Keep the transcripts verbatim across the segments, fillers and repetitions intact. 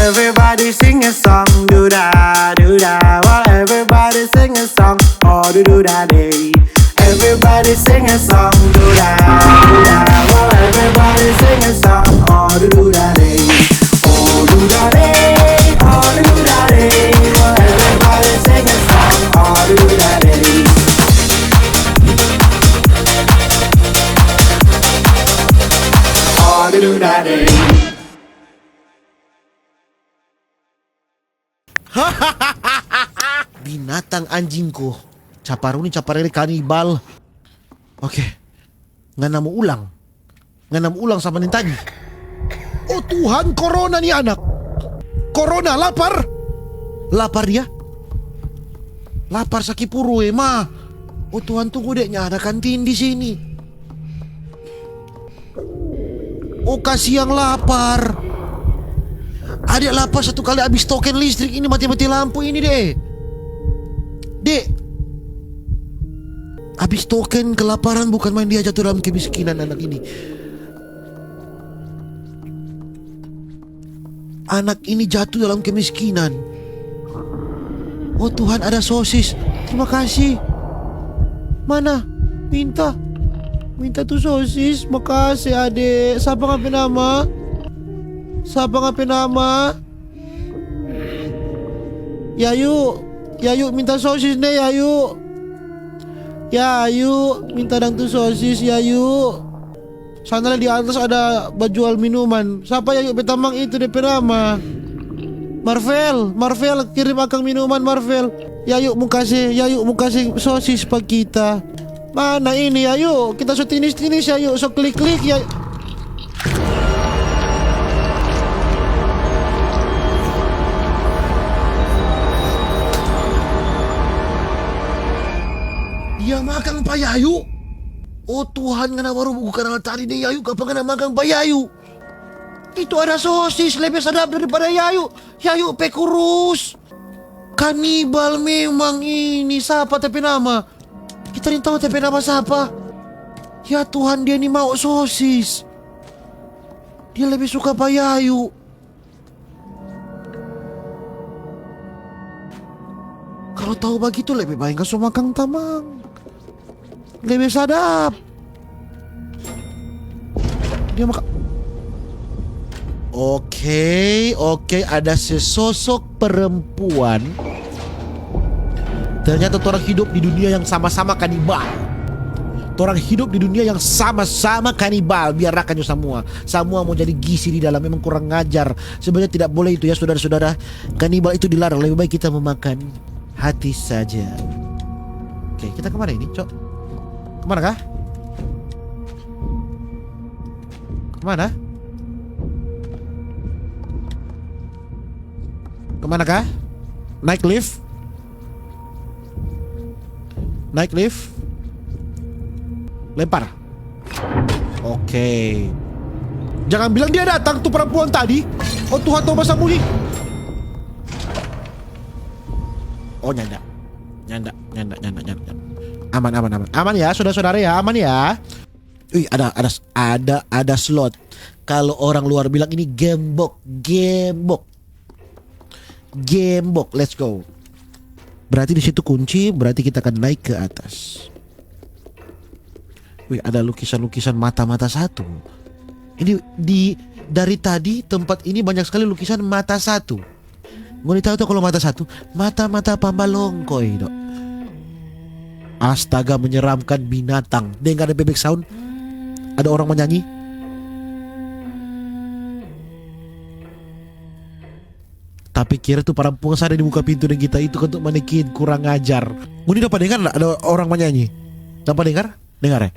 Everybody sing a song, do da, do da. Well, everybody sing a song, oh do do da day. Everybody sing a song, do da, do da. Well, everybody sing a song, oh do do da day. Oh do da day, oh do do da day. Well, everybody sing a song, oh do do da day. Oh do do da day. Binatang anjing ko. Caparuni caparere kanibal. Oke. Ngana mo ulang. Ngana mo ulang sama yang tadi. Oh Tuhan, corona ni anak. Corona, lapar. Lapar dia. Lapar saki puru, eh, ma. Oh Tuhan, tunggu dek, nyanda ada kantin di sini. Oh, kasiang lapar. Adek lapar satu kali abis token listrik ini, mati-mati lampu ini, deh. Dek. Abis token, kelaparan, bukan main, dia jatuh dalam kemiskinan anak ini. Anak ini jatuh dalam kemiskinan. Oh Tuhan, ada sosis. Terima kasih. Mana? Minta. Minta tu sosis. Makase, ade. Sapa ngana pe nama? Sapa ngana pe nama? Yayu. Yayu, minta sosis ne, Yayu. Yayu, minta dang tu sosis, Yayu. Sana di atas ada bajual minuman. Sapa Yayu pe tamang itu, de pe nama? Marvel, Marvel, kirim akang minuman, Marvel. Yayu mo kase, Yayu mo kase sosis pa kita. Mana ini, Yayu? Kita so tinis-tinis, Yayu, so klik-klik, ya. Dia makang pa Yayu. Oh Tuhan, ngana baru buku kanal tadi deh, Yayu, kapa ngana makang pa Yayu? Itu ada sosis lebe sadap daripada Yayu. Yayu pe kurus. Kanibal memang ini. Sapa ta pe nama? Kita ni tau ta pe nama sapa. Ya Tuhan, dia ni mau sosis. Dia lebe suka pa Yayu. Kalu tau bagitu, lebe bae ngana so makang tamang. Lebe sadap. Dia maka-, oke, oke, ada sesosok perempuan. Ternyata torang hidup di dunia yang sama-sama kanibal. Torang hidup di dunia yang sama-sama kanibal. Biar aja jo samua. Samua mo jadi gizi di dalam. Memang kurang ajar. Sebenarnya tidak boleh itu ya, saudara-saudara. Kanibal itu dilarang. Lebih baik kita memakan hati saja. Oke, kita kemana ini, Cok? Kemana kah? Kemana? Kemana kah? Naik lift? Naik lift? Lempar. Oke. Jangan bilang dia datang tu perempuan tadi. Oh Tuhan, tau basambunyi. Oh, nyanda. Nyanda, nyanda, nyanda, nyanda, nyanda. Aman, aman, aman. Aman ya, saudara-saudara ya, aman ya. Wih, ada, ada, ada, ada slot. Kalau orang luar bilang ini gembok, gembok. Gembok, let's go. Berarti di situ kunci, berarti kita akan naik ke atas. Wih, ada lukisan-lukisan mata-mata satu. Ini di, dari tadi tempat ini banyak sekali lukisan mata satu. Ngoni tau to kalau mata satu? Mata-mata pambalongkoi do. Astaga, menyeramkan binatang. Dengar deng bebek sound. Ada orang manyanyi. Tapi kira tu parampuang sana di muka pintu deng kita itu kan tu manekin, kurang ajar. Ngoni dapa dengar nda ada orang manyanyi? Dapa dengar? Dengar ya?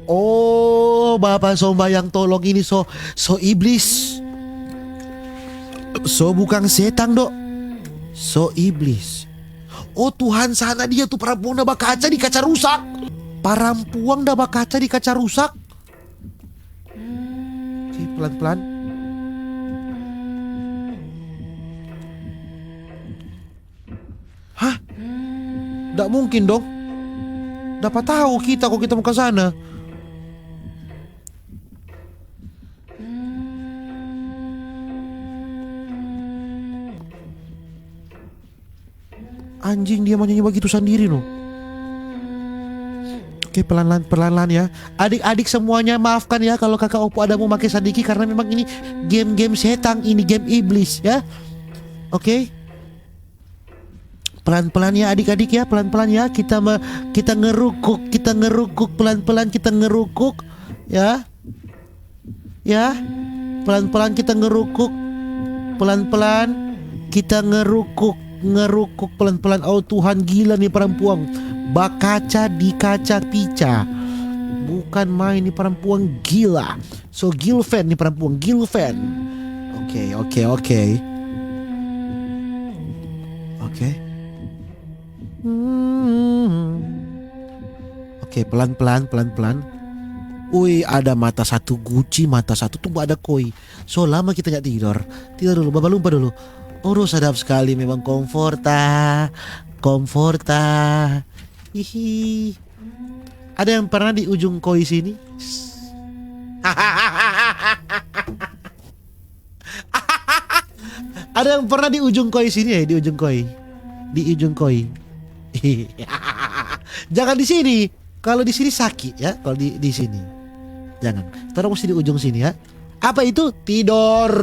Oh, Bapa sombayang tolong ini so, so iblis. So bukang setang do. So iblis. Oh Tuhan, sana dia tu parampuang da bakaca di kaca rusak. Parampuang da bakaca di kaca rusak. Oke, pelan-pelan. Hah? Ndak mungkin dong. Dapa tau kita kong kita mo ka sana. Anjing, dia manyanyi bagitu sandiri no. Oke, pelan-pelan, pelan-pelan ya. Adik-adik semuanya, maafkan ya kalau kakak Opo ada mau make sadiki, karena memang ini game-game setang, ini game iblis ya. Oke. Pelan-pelan ya adik-adik ya, pelan-pelan ya. Kita me-, kita ngerukuk, kita ngerukuk pelan-pelan, kita ngerukuk ya. Ya, pelan-pelan kita ngerukuk. Pelan-pelan kita ngerukuk, ngerukuk pelan-pelan. Oh Tuhan, gila nih parampuang. Bakaca di kaca pica. Bukan main nih parampuang, gila. So Gilvan nih parampuang, Gilvan. Oke, oke, oke. Oke. Hmm. Oke, pelan-pelan, pelan-pelan. Ui, ada mata satu Gucci, mata satu, tunggu ada koi. So lama kita nggak tidur. Tidur dulu, babalumpa dulu. Aduh, sadap sekali memang, komforta. Komforta. Hihi. Ada yang pernah di ujung koi sini? Ada yang pernah di ujung koi sini ya, di ujung koi? Di ujung koi. Jangan di sini. Kalau di sini sakit ya, kalau di, di sini. Jangan. Torang mesti di ujung sini ya. Apa itu? Tidor.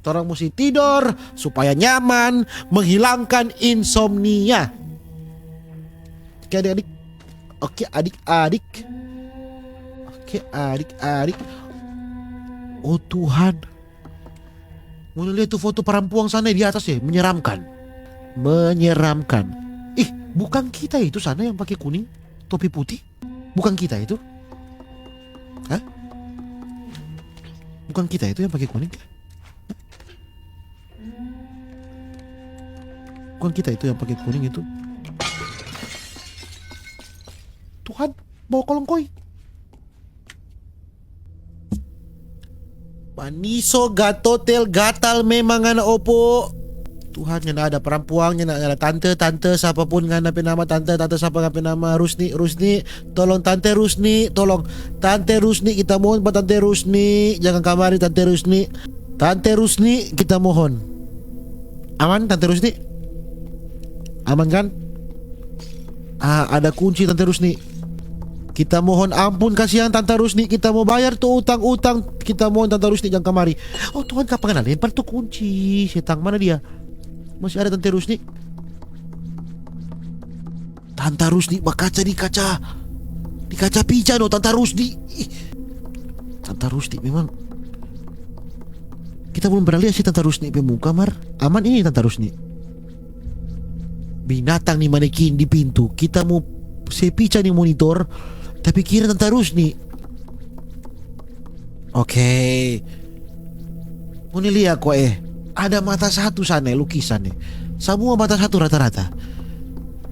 Torang mesti tidor supaya nyaman, menghilangkan insomnia. Oke, adik-adik. Oke, adik-adik. Oke, adik-adik. Oh Tuhan. Ngoni lia tu foto parampuang sana di atas ya, menyeramkan. Menyeramkan. Ih, bukan kita itu sana yang pake kuning, topi putih? Bukan kita itu? Hah? Bukan kita itu yang pake kuning? Bukan kita itu yang pake kuning itu? Tuhan, bawa kolong koi. Maniso, gatotel, gatal memang ngana, Opo. Tuhan, nyanda ada parampuang, nyanda ada tante, tante, sapa pun ngana pe nama, tante, tante, sapa ngana pe nama, Rusni, Rusni, tolong Tante Rusni, tolong. Tante Rusni, kita mohon pa Tante Rusni, jangan kamari, Tante Rusni. Tante Rusni, kita mohon. Aman, Tante Rusni? Aman kan? Ah, ada kunci, Tante Rusni. Kita mohon ampun, kasihan Tante Rusni. Kita mo bayar tu utang-utang. Kita mohon, Tante Rusni, jang kamari. Oh Tuhan, kapa ngana lempar tu kunci? Setang, mana dia? Masih ada Tante Rusni? Tante Rusni bakaca di kaca. Di kaca pica no, Tante Rusni. Ih. Tante Rusni memang. Kita belum pernah lihat sih Tante Rusni pe muka, mar. Aman ini Tante Rusni. Binatang ni manekin di pintu. Kita mo se pica ni monitor, tapi kira Tante Rusni. Oke. Ngoni lia kwa, eh. Ada mata satu sana, eh, lukisan, eh. Samua mata satu rata-rata.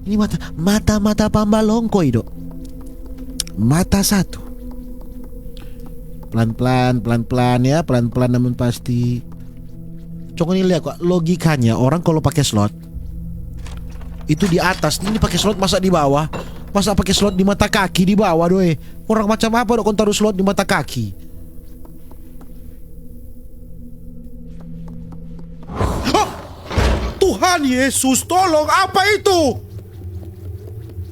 Ini mata, mata-mata pambalongko, ido. Mata satu. Pelan-pelan, pelan-pelan ya, pelan-pelan namun pasti. Coba ni lia kwa, logikanya orang kalau pake slot itu di atas, ini pake slot masa di bawah? Masa pake slot di mata kaki di bawah, doe? Orang macam apa dok kong taru slot di mata kaki? Hah? Tuhan Yesus, tolong, apa itu?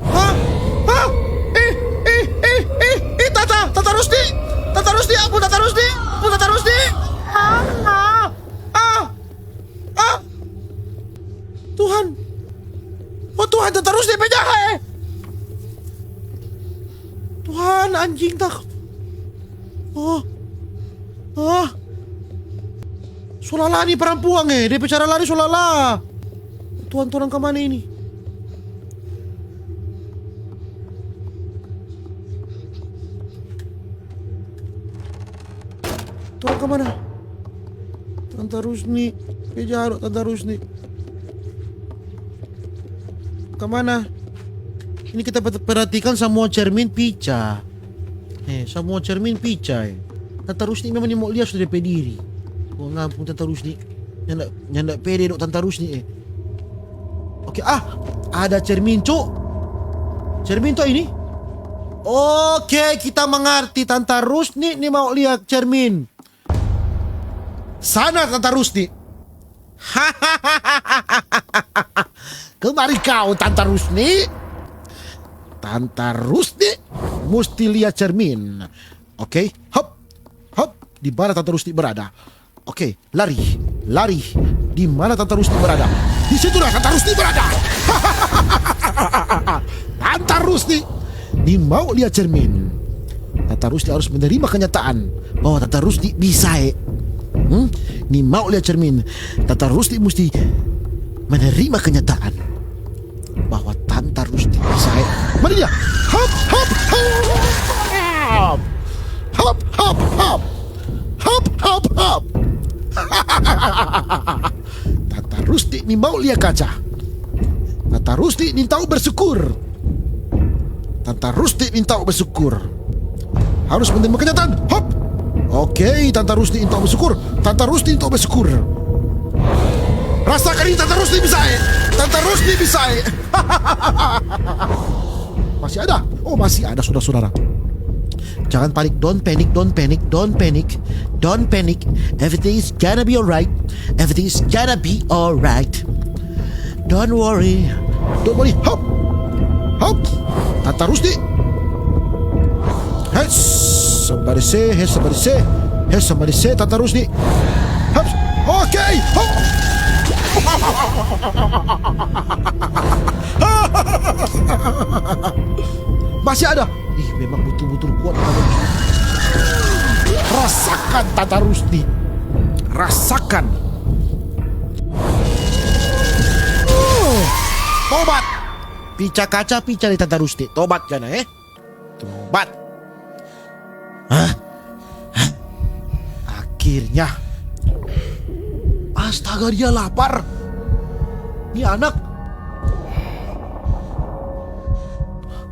Hah? Hah? Ih, ih, ih, ih, ih, Tata, Tata Rusdi! Tata Rusdi, ampun, Tata Rusdi! Ampun, Tata Rusdi! Ah, ah, ah, ah. Tuhan. Oh, Tuhan, Tata Rusdi pe jaha, eh. Tuhan, anjing, tak. Oh. Ah. So lala ni parampuang, eh. Dia pe cara lari so lala. Tuhan, torang ka mana ini? Torang ka mana? Tanta Rusni. Pe jaro, Tanta Rusni. Ka mana? Ini kita per-, perhatikan samua cermin pica. Eh, samua cermin pica, eh. Tanta Rusni memang ni mo lia sudah pe diri. Oh, ngampung Tanta Rusni. Nyanda, nyanda pede dok Tanta Rusni, eh. Oke, ah, ada cermin, cu. Cermin to ini? Oke, kita mengerti. Tanta Rusni ni mau lia cermin. Sana, Tanta Rusdi. Kemari kau, Tanta Rusdi. Tanta Rusdi musti lia cermin. Oke, hop, hop. Di mana Tanta Rusdi berada? Oke, lari, lari. Di mana Tanta Rusdi berada? Di situlah Tanta Rusdi berada. Tanta Rusdi nimau lia cermin. Tanta Rusdi harus menerima kenyataan bahwa Tanta Rusdi bisa, eh. Hmm? Nimau lia cermin. Tanta Rusdi musti menerima kenyataan bahwa Tanta Rusdi bisa, eh. Mana dia? Hop, hop, hop. Hop, hop, hop. Hop, hop, hop. Tanta Rusdi nimau lia kaca. Tanta Rusdi nintau bersyukur. Tanta Rusdi nintau bersyukur. Harus menerima kenyataan. Hop. Oke, Tanta Rusdi nintau bersyukur. Tanta Rusdi nintau bersyukur. Rasakan ini, Tanta Rusdi bisa, eh. Tanta Rusdi bisa, eh. Masih ada. Oh, masih ada, saudara-saudara. Jangan panik, don't panic, don't panic, don't panic, don't panic. Everything is gonna be alright. Everything is gonna be alright. Don't worry. Don't worry. Hop. Hop. Tanta Rusdi. Hey, somebody say, hey, somebody say, hey, somebody say, Tanta Rusdi. Hop. Oke. Hop. Masih ada. Ih, memang betul-betul kuat Tanta Rusdi. Rasakan, Tanta Rusdi. Rasakan. Uh, tobat. Pica kaca, pica di Tanta Rusdi. Tobat, jana, eh. Tobat. Hah? Hah? Akhirnya. Astaga, dia lapar. Ni anak.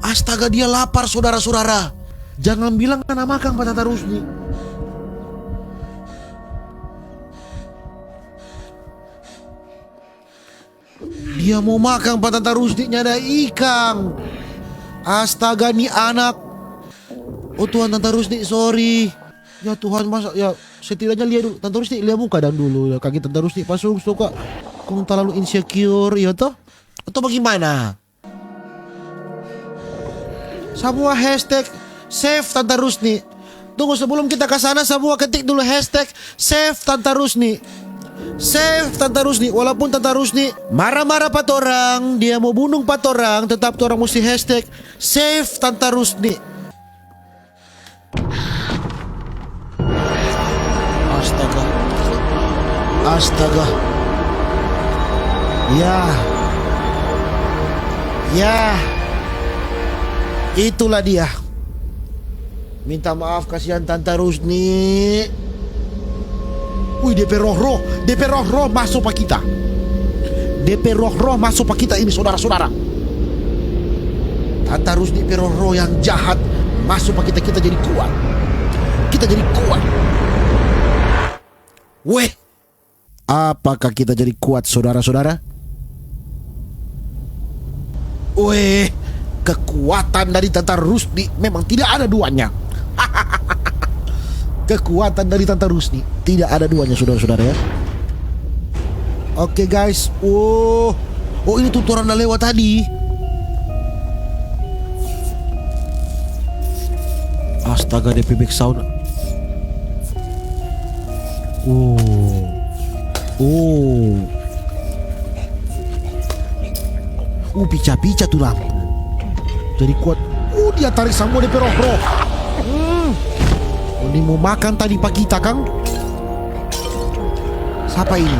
Astaga, dia lapar, sodara-sodara. Jangan bilang ngana makang pa Tanta Rusdi. Dia mo makang pa Tanta Rusdi, nyanda ikang. Astaga, ni anak. Oh Tuhan, Tanta Rusdi, sorry. Ya Tuhan, masa, ya, setidaknya lia dulu. Tanta Rusdi, lia muka dang dulu. Ya, kaki Tanta Rusdi pasung suka. Kong talalu insecure, ya toh? Atau bagaimana? Samua hashtag save Tanta Rusdi. Tunggu, sebelum kita ka sana, samua ketik dulu hashtag save Tanta Rusdi. Save Tanta Rusdi. Walaupun Tanta Rusdi marah-marah pa torang, dia mo bunung pa torang, tetap torang musti hashtag save Tanta Rusdi. Astaga. Astaga. Ya. Ya. Itulah dia. Minta maaf, kasihan Tanta Rusdi. Wih, de pe roh-roh, de pe roh-roh maso pa kita. De pe roh-roh maso pa kita ini, sodara-sodara. Tanta Rusdi pe roh-roh yang jahat maso pa kita, kita jadi kuat. Kita jadi kuat. Weh, apakah kita jadi kuat, sodara-sodara? Weh, kekuatan dari Tanta Rusdi memang tidak ada duanya. Kekuatan dari Tanta Rusdi tidak ada duanya, sodara-sodara, ya. Oke, guys. Oh. Oh, ini tuh torang da lewat tadi. Astaga, de pe back sound. Oh. Oh. Uh, pica-pica tu lampu. Jadi kuat. Uh, dia tarik samua de pe roh-roh. Hmm. Oh, ni mo makang tadi pa kita, kang? Sapa ini?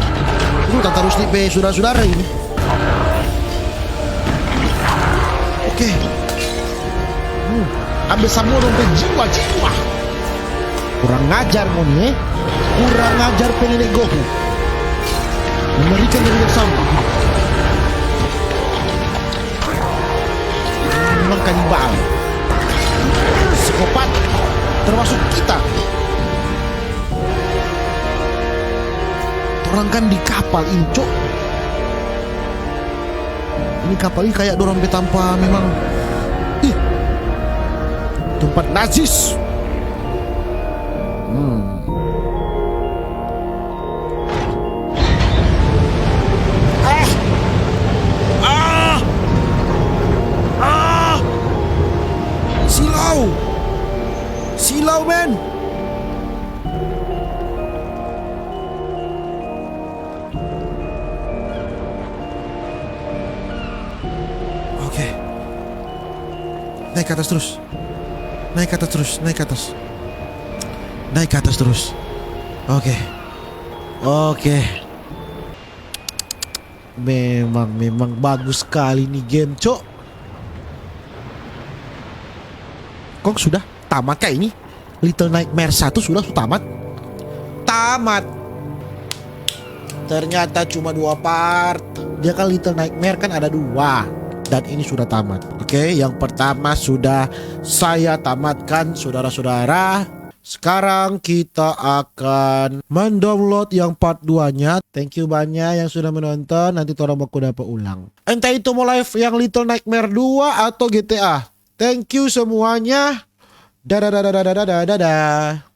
Uh, Tanta Rusdi pe sudara-sudara ini. Oke. Hmm. Ambe samua dong pe jiwa-jiwa. Kurang ajar ngoni, eh. Kurang ajar pe nene gohu. Mengerikan dari jauh. Memang kanibal. Psikopat. Termasuk kita. Torang kan di kapal ini, cok. Ini kapal ini kayak dorang pe tampa memang. Ih. Tempat najis. Hmm. Naik ke atas terus. Naik ke atas terus, naik ke atas. Naik ke atas terus. Oke. Oke. Memang, memang bagus sekali nih game, cok. Kong sudah tamat kah ini? Little Nightmare satu sudah, sudah tamat? Tamat. Ternyata cuma dua part. Dia kan Little Nightmare kan ada dua. Dan ini sudah tamat. Oke, yang pertama sudah saya tamatkan, saudara-saudara. Sekarang kita akan mendownload yang part dua-nya. Thank you banyak yang sudah menonton. Nanti torang baku dapa ulang. Entah itu mau live yang Little Nightmare dua atau G T A. Thank you semuanya. Dadah, dadah, dadah, dadah, dadah.